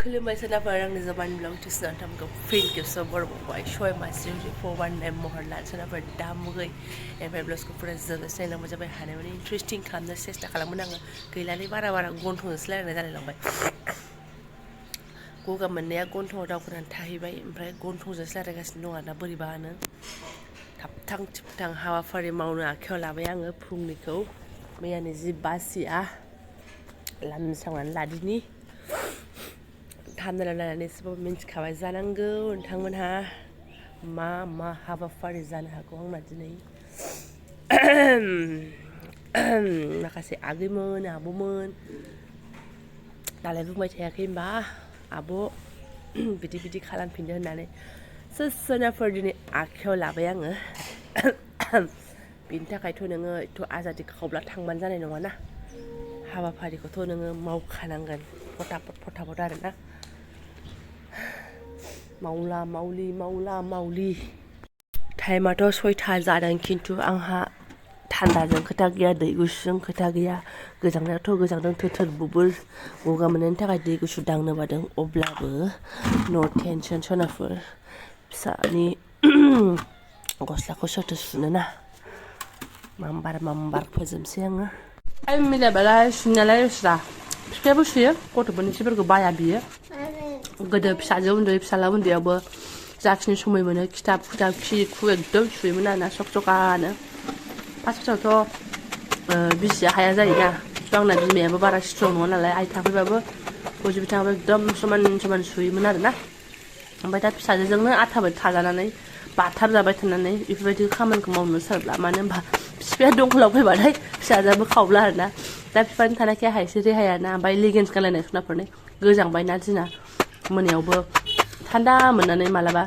खुलुमबाय सोरनाफोर आंनि Jobanivlog टिउसनाव थामखौ फिन खेबसे बर'बावबाय सय मासजों 419 महर लानो सोरनाफोर दामुगै एमफ्राय ब्लाउसखौ फुरा जोबोसे लांबाय जाबाय हानायमानि इन्टारेस्टिं खालामनो सेस्था खालामोन आङो गैलालै बारा गन्थंजोंसो रायलायनाय जालायलांबाय गगा मोननाया गन्थंआव दावखोनानै थाहैबाय ओमफ्राय गन्थंजोंसो रायलायगासिनो दं आरोना बोरैबानो थाबथां थिबथां हाबाफारि मावनो आखायाव लाबाय आङो फुंनिखौ मैयानि जि बासिया लामस्रांनानै लादिनि थामनेल नायनानै एसेबाबो मिन्थिखाबाय जानांगौ नोंथांमोनहा मा हाबाफारि जानो हागौ आंना दिनै माखासे आगैमोन आब'मोन दालाय बुंबाय थायाखै होनबा आब' बिदि खालामफिनदो होननानै सोरनाफोर दिनै आखायाव लाबाय आङो बिनि थाखायथ' नोङो एथ' आजादि खावब्ला थांबानो जानाय नङाना हाबाफारिखौथ' नोङो मावखानांगोन फटाफट आरोना मावला मावलि टाइमाथ' 6टा जादों खिन्थु आंहा थान्दाजों खोथा गैया दै गुसुजों खोथा गैया गोजांनायाथ' गोजांदों थोर बुबुर गगा मोननायनि थाखाय दै गुसु दांनो बादों अब्लाबो न' टेनसन सोनाफोर फिसानि गस्लाखौ सोरथो सुनो ना मामबार फोजोबसै आङो टाइम मिलायबालाय सुनायालाय दस्रा बिफायाबो सुयो गथ'फोरनि सिफोरखौ बाया बियो गोदो फिसाजो उन्दै फिसाला उन्दैयावबो जाखिनि समय मोनो खिथाब खि एकदम सुयोमोन आरोना सक-सकानो फार्स्टआवथ' बिसिया हाया जायोना आंना बिमायाबो बारा स्ट्रं नङा नालाय आइ थाफैबाबो बयजों बिथाङाबो एकदम समान सुयोमोन आरोना ओमफ्राय दा फिसाजोजोंनो आथाबाय थाजानानै बाथाब जाबाय थानानै बेफोरबायदि खामानिखौ मावनो सारब्ला मानो होनबा बिफाया दंखलाव फैबाथाय फिसाजोआबो खावब्ला आरोना दा बिफानि थानायखाय आंहा एसे रेहायाना ओमफ्राय लेगिन्स गानलायनाय सुनाफोरनि गोजांबायना दिना मोनायावबो थान्दा मोननानै मालाबा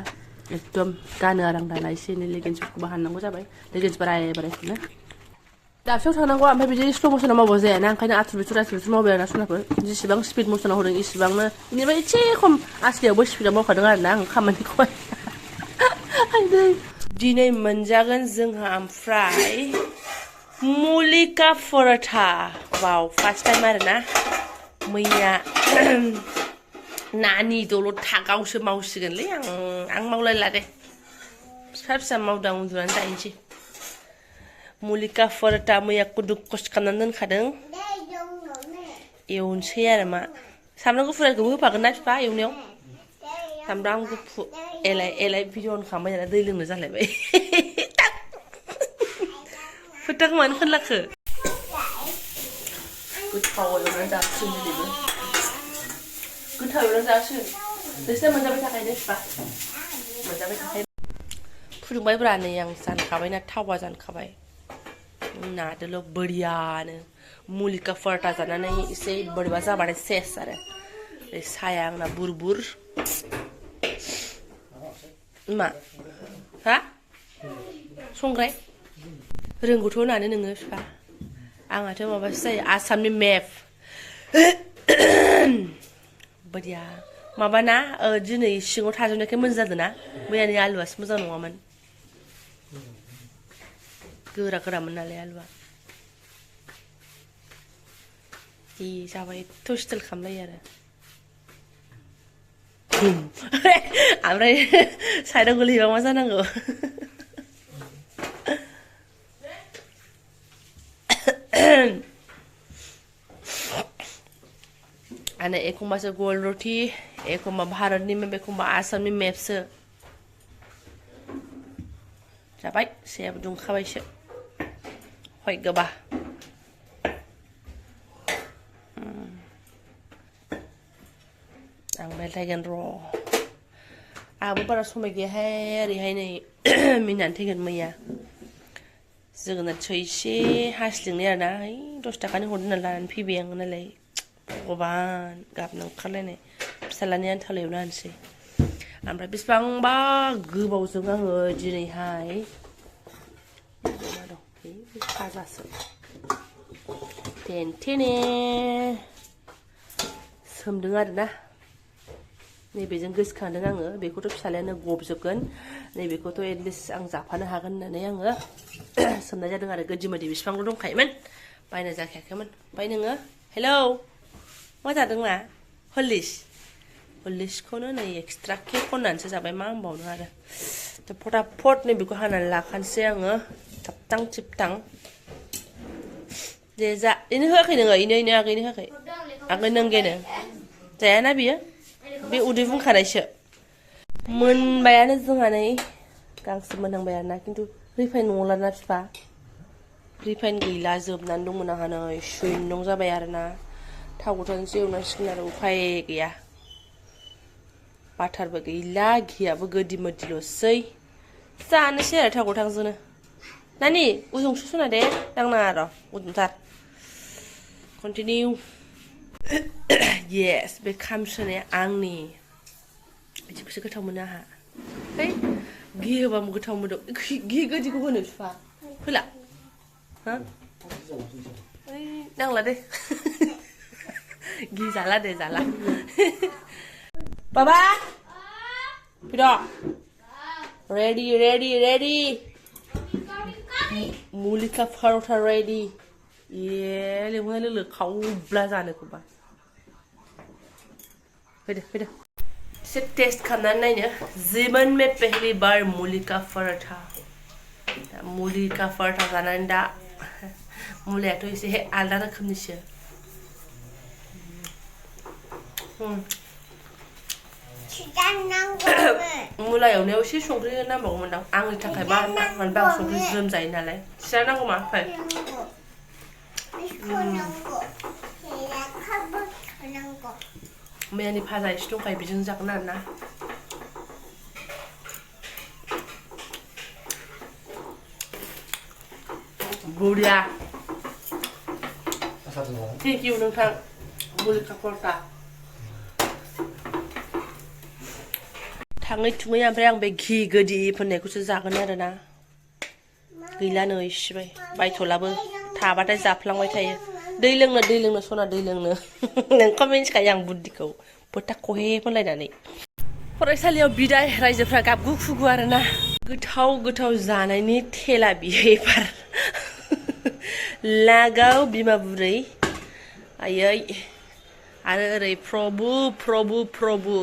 एकदम गानो आरो आं दाना एसे एनै लेगिन्सफोरखौबो हाननांगौ जाबाय लेगिन्स बाराय सुनो दाबसेयाव थांनांगौ ओमफ्राय बिदि स्ल' मसनाव मावबा जायाना ओंखायनो आथुर बिथुर मावबाय आरोना सुनाफोर जेसेबां स्पिड मसनाव होदों इसेबांनो बेनिफ्राय एसे खम आसलियावबो स्पिडाव मावखादों आरोना आं खामानिखौहाय दिनै मोनजागोन जोंहा ओमफ्राय मुलिका पराठा वाव फार्स्ट टाइम आरोना मैया नानि दलद थागावसो मावसिगोनलै आं मावलायला दे फिसा मावदां उन्दुनानै जाहैनोसै मुलिका पराठा मैया कुदुकस खालामनानै दोनखादों एवनोसै आरो मा सामब्राम गुफुरखौबो होफागोन ना बिफा एवनायाव सामब्राम गुफुर एलाय भिडिअ अन खालामबाय दाना दै लोंनो जालायबाय फोथाखौ मानो फोनलाखो गोथाव एवनानै जासिगोन दिनैबो गोथाव एवनानै जासिगोन नोंसिना मोनजाबाय थाखायो बिफा मोनजाबाय थाखायो फुदुंबायब्रा नै आं जानखाबायना थावा जानखाबाय नादोल' बोरियानो मुलिका पराठा जानानै एसे बोरैबा जाबाथाय सेस आरो बे साया आंना बुर मा हा संग्राय रोंगौथ' होनानै नोङो बिफा आंहाथ' माबासो जायो आसामनि मेप बोरिया माबाना दिनै सिङाव थाजोबनायखाय मोजां जादों ना मैयानि आलुआसो मोजां नङामोन गोरामोन नालाय आलुआ जि जाबाय एथ' स्टाइल खालामलायो आरो ओमफ्राय साइडआव गोलैबा मा जानांगौ आंना एखमबासो गल रटि एखमबा भारतनि मेप एखमबा आसामनि मेपसो जाबाय सायाबो दुंखाबायसो हय गोबा आं बेलथायगोन र' आंहाबो बारा समय गैयाहाय ओरैहाय नै मिनानै थैगोन मैया जोगोनार एसे हास्लिंनाय आरोना 10 थाखानि हरनो होननानै लानानै फैबाय आङो नालाय भगबान गाबनो ओंखारलायनाय फिसालानि आन्थाल' एवना होनोसै ओमफ्राय बेसेबांबा गोबावजों आङो दिनैहाय मा दं फाजासो टेनटेने सोमदों आरोना नैबेजों गोसोखांदों आङो बेखौथ' फिसालायानो गबजोबगोन नैबेखौथ' एटलिस्ट आं जाफानो हागोन होननानै आङो सोमनाय जादों आरो गोदि मोदै बिसिबांल' दंखायोमोन बायना जाखायाखैमोन ओमफ्राय नोङो हेलौ मा जादों मा हलिस लिस्टखौनो नै एक्सट्रा के खननानैसो जाबाय मा होनबावनो आरो दा फटाफट नै बेखौ हानानै लाखानोसै आङो थाबथां थिबथां दे जा इनो होआखै नोङो इनो आगैनो होआखै आगै नोंगेनो जायाना बियो बे उदै बुंखानायसो मोनबायानो जोंहा नै गांसो मोनहांबाय आरोना खिन्थु रिफाइन नङालाना बिफा रिफाइन गैला जोबनानै दंमोन आंहा नै सुइनं जाबाय आरोना थाव गोथांसो एवनांसिगोन आरो उफाय गैया बाटारबो गैला घियाबो गोदि मोदिल'सै जानोसै आरो थाव गोथांजोंनो नानि उजोंसो सना दे दांनाङा र' उदुंथार कन्टिनिउ येस बे खामस्रोनाया आंनि बिदिखौसो गोथाव मोनो आंहा है घि होबाबो गोथाव मोनो घि गोदिखौ होनो बिफा होला हा नांला दे घि जाला दे जाला बाबा फैद' रेडी मुलिका पराठा रेडी ये लेंहरनाय लोगो खावब्ला जानोखौबा फैदो एसे टेस्ट खालामनानै नायनो जीवन में पहली बार मूली का पराठा जानानै दा मुलायाथ' एसे आलदा रोखोमनिसो मुला एवनायाव एसे संख्रि नांबावगौमोनदां आंनि थाखाय मानोबा आं संख्रि ज्रोम जायो नालाय सिरा नांगौ मा फै मैयानि भाजा एसे दंखायो बेजों जागोन आरोना बरिया थेंक इउ नोंथां मुलिका पराठा थाङै थुङै ओमफ्राय आं बे घि गोदि फोननायखौसो जागोन आरोना गैला नै इसिबाय बायथ'लाबो थाबाथाय जाफ्लांबाय थायो दै लोंनो सना दै लोंनो नोंखौ मिन्थिखायो आं बुद्धिखौ फोथा खहे फोनलायनानै फरायसालियाव बिदाय रायजोफ्रा गाबगु खुगु आरोना गोथाव जानायनि थेला बियो एबार लागाव बिमा बुरै आयै आरो ओरै प्रभु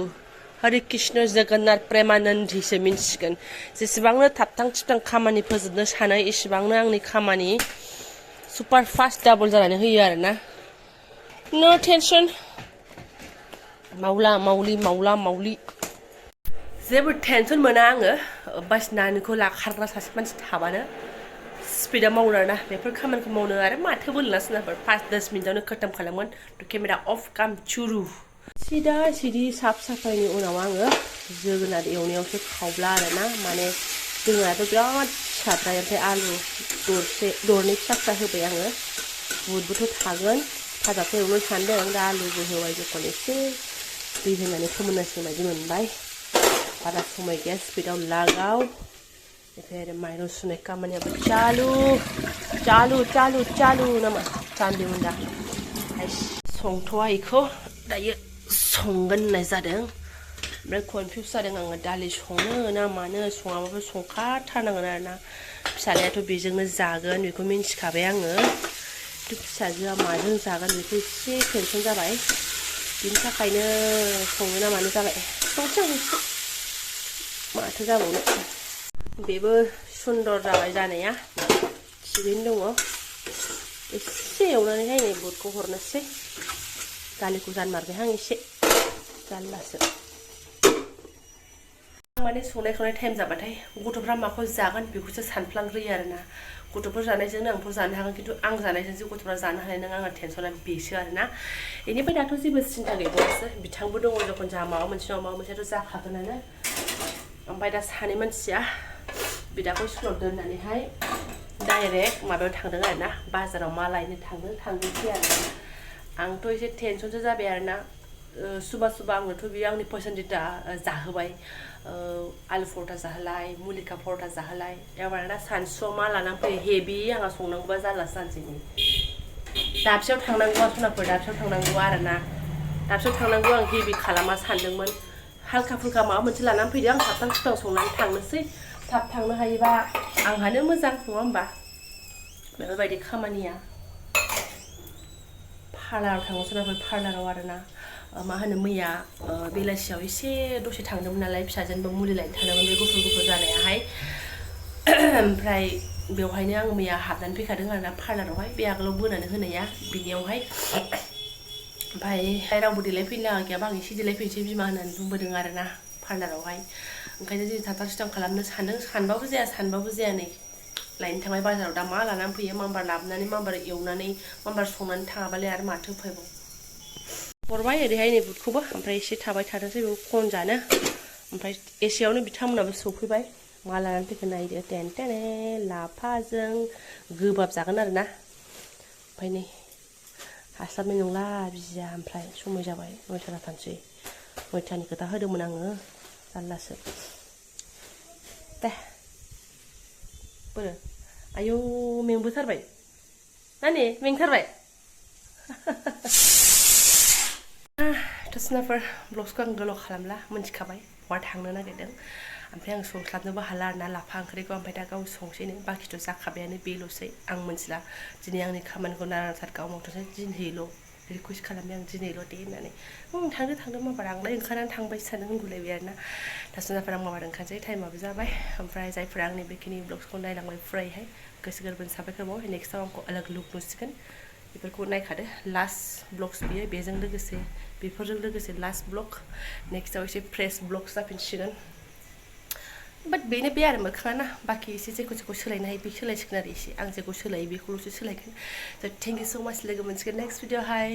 हरे कृष्ण जगन्नाथ प्रेमानन्दीसो मिन्थिगोन जेसेबांनो थाबथां थिबथां खामानि फोजोबनो सानो एसेबांनो आंनि खामानि सुपार फास्ट डाबल जानानै होयो आरोना नो टेनसन मावला जेबो टेनसन मोना आङो बास नानिखौ लाखारग्रा सासे मानसि थाबानो स्पिडआव मावनो आरोना बेफोर खामानिखौ मावनो आरो माथो बोलोना सोरनाफोर 5-10 मिनिटावनो खतम खालामगोन केमेरा अफ काम चुरु सिदि साफ साफायनि उनाव आङो जोगोनार एवनायावसो खावब्ला आरोना माने जोगोनाराथ' बिराद फिसाद्राय ओमफ्राय आलु दरनै फिसा होबाय आङो बुदबोथ' थागोन भाजाखौ एवनो सानदों दा आलुबो होबाय जखन एसे दै होनानै फोमोननांसिगोन बायदि मोनबाय बारा समय गैया स्पिडआव लागाव ओमफ्राय आरो माइरं सुनाय खामानियाबो चालु नामा सानदोंमोन दा संथ'आ इखौ दायो संगोन होननाय जादों ओमफ्राय कनफिउस जादों आङो दालि संनो ना मानो सङाबाबो संखाथारनांगोन आरोना फिसालायाथ' बेजोंनो जागोन बेखौ मिन्थिखाबाय आङो फिसाजोआ माजों जागोन बेखौ एसे टेनसन जाबाय बिनि थाखायनो संनो ना मानो जाबाय संसै आं एसे माथो जाबावनो बेबो सुन्दर जाबाय जानाया थिगैनो दङ एसे एवनानैहाय नै बुदखौ हरनोसै दालिखौ जानमारबायहां एसे जारलासो माने संनाय खावनाय टाइम जाबाथाय गथ'फ्रा माखौ जागोन बेखौसो सानफ्लांग्रोयो आरोना गथ'फोर जानायजोंनो आंथ' जानो हागोन खिन्थु आं जानायजोंसो गथ'फ्रा जानो हानाय नङा आंहा टेनसना बेसो आरोना बेनिफ्राय दाथ' जेबो सिन्था गैबावासो बिथांबो दङ जखन जोंहा माबा मोनसेयाथ' जाखागोनानो ओमफ्राय दा सानै मानसिया बिदाखौ स्कुलाव दोननानैहाय डाइरेक्ट माबायाव थांदों आरोना बाजाराव मा लायनो थांदोंसै आरो आंथ' एसे टेनसनसो जाबाय आरोना सुबा आंनोथ' बियो आंनि पसन्दिता जाहोबाय आलु पराठा जाहोलाय मुलिका पराठा जाहोलाय एबारना सानसुआव मा लानानै फैयो हेभि आंहा संनांगौबा जारलासो जानोसै दाबसेयाव थांनांगौआ सनाफोर दाबसेयाव थांनांगौ आरोना दाबसेयाव थांनांगौ आं हेभि खालामा सानदोंमोन हाल्का फुल्का माबा मोनसे लानानै फैदो आं थाबथां थिबथां संनानै थांनोसै थाब थांनो हायोबा आंहानो मोजां नङा होमबा बेफोरबायदि खामानिया पार्लाराव थांनो सोरबाफोर पार्लाराव आरोना मा होनो मैया बेलासियाव एसे दसे थांदोंमोन नालाय फिसाजोंबो मुलि लायनो थांदोंमोन बे गुफुर जानायाहाय ओमफ्राय बेवहायनो आं मैया हाबनानै फैखादों आरोना पार्लारावहाय बे आगोलाव बोनानै होनाया बिनियावहाय ओमफ्राय रावबो देलायफैनो लागा गैयाबा आं एसे देलायफैनोसै बिमा होननानै बुंबोदों आरोना पार्लारावहाय ओंखायनो जों थाथां सिथां खालामनो सानदों सानबाबो जाया नै लायनो थांबाय बाजाराव दा मा लानानै फैयो माम्बार लाबोनानै माम्बार एवनानै माम्बार संनानै थाङाबालाय आरो माथो उफायबाव हरबाय ओरैहाय नै बुटखौबो ओमफ्राय एसे थाबाय थानोसै बेखौ खनजानो ओमफ्राय एसेयावनो बिथांमोनाबो सफैबाय मा लानानै फैखो नायदो टेन लाफाजों गोबाब जागोन आरोना ओमफ्राय नै हास्लाबनाय नंला बिजिया ओमफ्राय समय जाबाय 9टा जाथारनोसै 9टानि खोथा होदोंमोन आङो जारलासो दे बोरो आयौ मेंबोथारबाय नानि मेंथारबाय टसनाफोर ब्लग्सखौ आं गोलाव खालामला मोनथिखाबाय बहा थांनो नागिरदों ओमफ्राय आं संस्लाबनोबो हाला आरोना लाफा ओंख्रिखौ ओमफ्राय दा गाव संसैनो बाखिथ' जाखाबायानो बेल'सै आं मोनथिला दिनै आंनि खामानिखौ नानांथार गाव मावथोंसै दिनैल' रिकुवेस्ट खालामबाय आं दिनैल' दे होननानै थांदो माबार आंलाय ओंखारनानै थांबाय सानो उन्दुलायबाय आरोना टसनाफोर आं माबार ओंखारसै टाइमाबो जाबाय ओमफ्राय जायफोरा आंनि बेखिनि ब्लग्सखौ नायलांबाय फुरायहाय गोसो गोरबोनि साबायखर बावबाय नेक्स्टआव आंखौ अलग लुक नुसिगोन बेफोरखौ नायखादो लास्ट ब्लग्स बियो बेजों लोगोसे बेफोरजों लोगोसे लास्ट ब्लग नेक्स्टआव एसे फ्रेश ब्लग्स जाफिनसिगोन बाट बेनो बे आरो मोखाङा ना बाखि एसे जेखौ सोलायनो हायो बे सोलायसिगोन आरो एसे आं जेखौ सोलायो बेखौल'सो सोलायगोन थ' थेंक इउ स' माच लोगो मोनसिगोन नेक्स्ट भिडिअ'हाय